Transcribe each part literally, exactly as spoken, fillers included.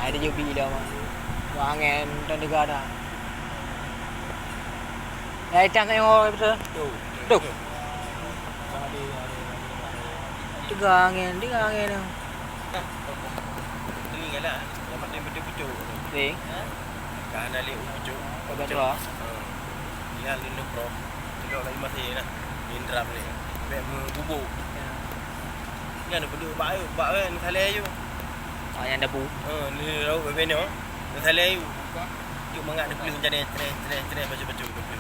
Ada je bi dah, Mak. Wah, angén, dan dega dah. Ya, itam tak nyoe, betul? Tu. Tu. Dega angén, dega angén tu. Ni galak, yang penting betul pucuk. Ni. Kan ada lek pucuk. Betul. Ha. Ni ada lek pro. Tengok lagi masih lah. Ni drop ni. Bek mu bubuk. Ya. Kan betul bak, bak kan saleh aju. Ah, yang debu. Ha, ni lauk bebeno. Ni saleh aju. Cuk mangat ni peuleueh macam ni, cereh, cereh, cereh, baca, baca, baca.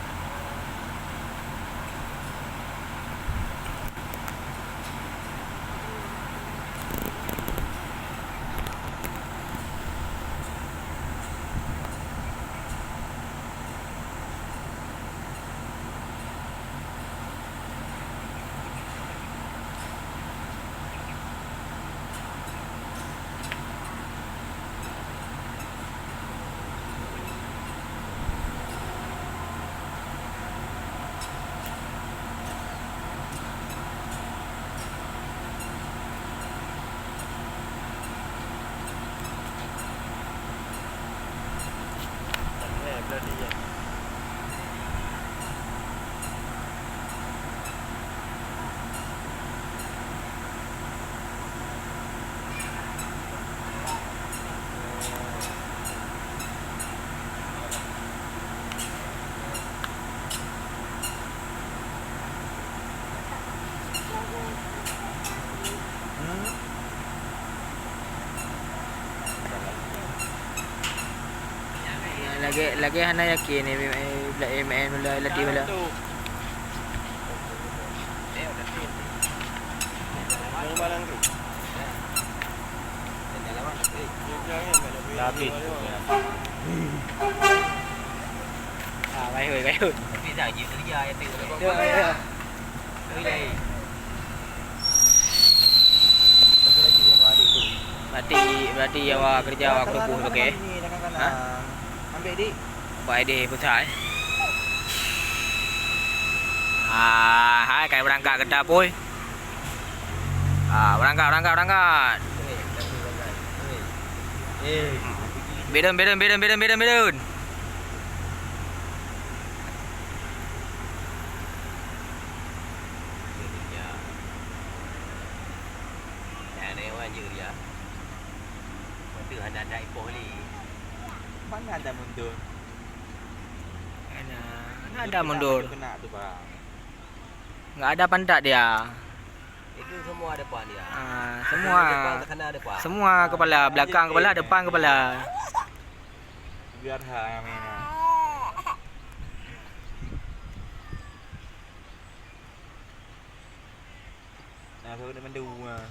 Lagèe, lagèe hana yakin, eh, eh, eh, eh, latih bola. Latih. Ah, baik, baik, baik. Tapi dah je kerja, ya, tu. Ya, ya. Ui, dai. Berarti, berarti awak kerja awak kerubuh pakai. Ha? Ambil, Dik. Buat ideh besar, eh. Ah, hai, kai berangkat kereta pun. Ah, berangkat, berangkat, berangkat. Bedon, bedon, bedon, bedon, bedon, bedon. Mana ada ipoh lé. Mana ada mundur? Hana, hana ada mundur. Kena tu, bang. Enggak ada pantat dia. Itu semua depan dia. Ah, semua. Depan ke sana depan. Semua kepala, belakang kepala, depan kepala. Biar ha yang main. Nah, aku nak mendu ah.